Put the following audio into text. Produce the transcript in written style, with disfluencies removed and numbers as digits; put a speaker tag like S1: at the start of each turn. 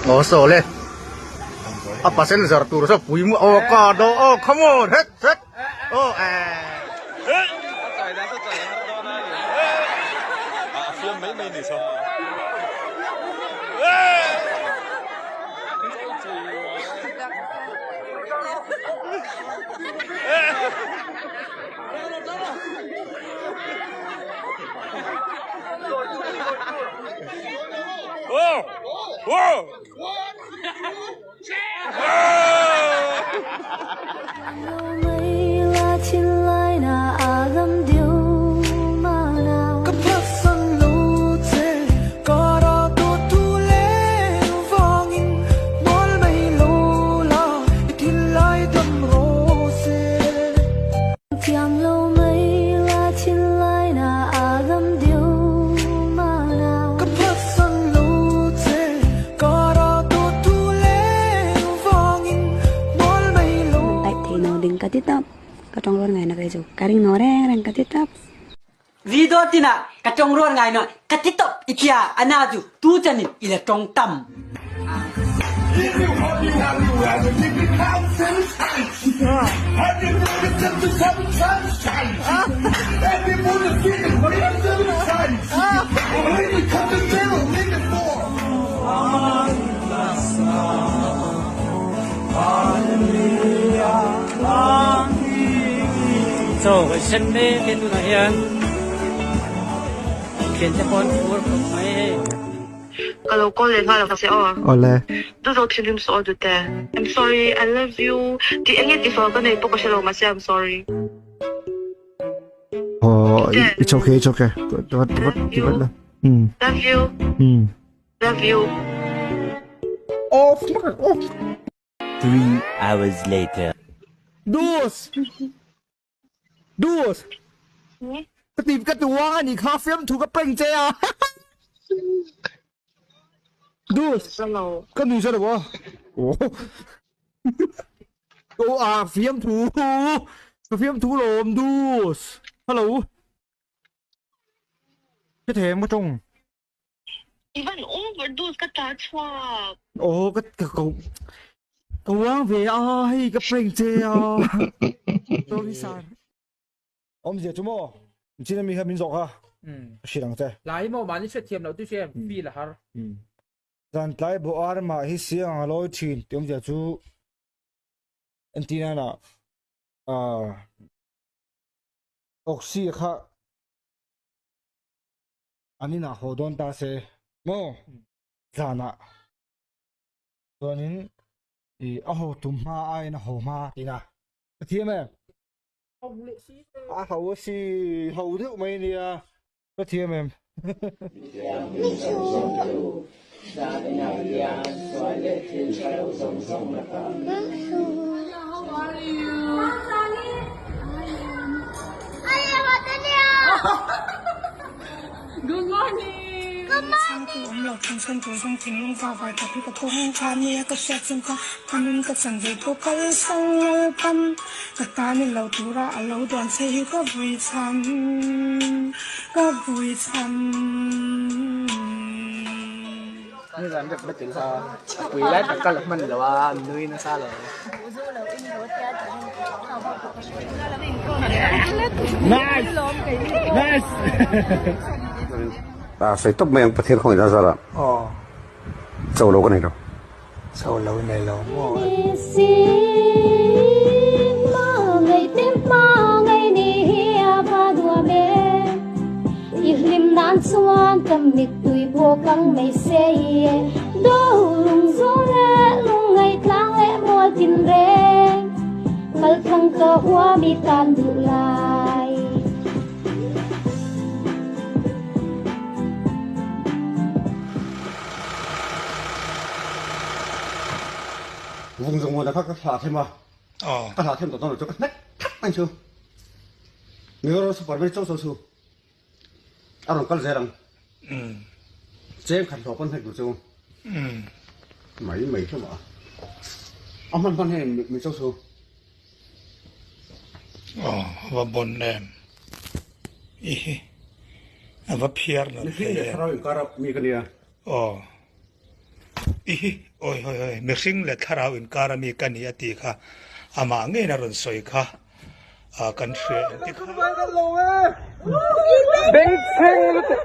S1: Aw saw le. A passenger tur saw pui mu aw car daw aw come on het het aw eh.
S2: Ding ka ti tawp ka tawng rual ngai na kei chu ka ring no reng reng ka ti tawp.
S3: Video tinah ka tawng rual ngai na ka ti tawp i tia ana cu tu chan in i la tawng tam.
S4: Chaw kan sen mek e tunah hian thiante pawh an phur khawp mai hei.
S5: Ka lo call leh nghal ang che aw.
S6: Awle.
S5: Du zo thinrim suh aw Dute. I'm sorry, I love you tih enge tihsual ka nei pawh ka hre lo mahse I'm sorry.
S6: Oh, it's okay, it's okay.
S5: Love you. Love you. Love you.
S6: Off, off.
S7: 3 hours later.
S6: Dus! Dus! Ka ti ka ti wang a nih kha fiamthu ka prank che a. Dus! Ka nui sa lo a. Oh. Oh a fiamthu. Ka fiamthu lawm Dus. Hello. Ka them ka tawng.
S5: I van overdose ka ta chhuak.
S6: Aw ka ka ka ka uang ve a hei ka prank che a. Sorry sir. Awmzia chu maw chin ami kha min zawh kha ka hrilh ang che.
S8: Lai maw mahni hrethiam loh chu hriat feel a har.
S6: Zan tlai bawh ar mah hi siang a lawi thin tih awmzia chu entir nana oxy kha An inah haw dawn ta se maw zanah chuanin ih a haw tum hma aiin a haw hma tina ka thiam em? A ho a si ho deuh mai ania ka thiam em?
S9: Nizan rep na til kha a pui lai tak ka la hman lo a an nui nasa lo.
S6: Nice! Nice!
S1: A sawi tawp mai ang Pathian khawngaih na zara cho lo ka nei lo.
S9: Cho lo nei lo maw.
S1: Vung zawng muan kha ka thlah them a ka thlah them tawh dawn lo chu ka hnek thak mai chu Mizoram super mai chauh chauh chu a rawn kal zel ang cheng khat hlawh pawn hnek duh chu mai mai hlawm a a hman hman hei mi chauh chu.
S10: Aw a va bon em i hi a va phiar nalh thei em.
S1: Mihring leh thlarau inkar a mi ka nia.
S10: Aw. Ihi, awi hawi hawi, mihring leh thlarau inkar ami ka ni a tih kha amah ngeiin a rawn sawi kha kan hria engti kha.
S9: Bengchheng lutuk.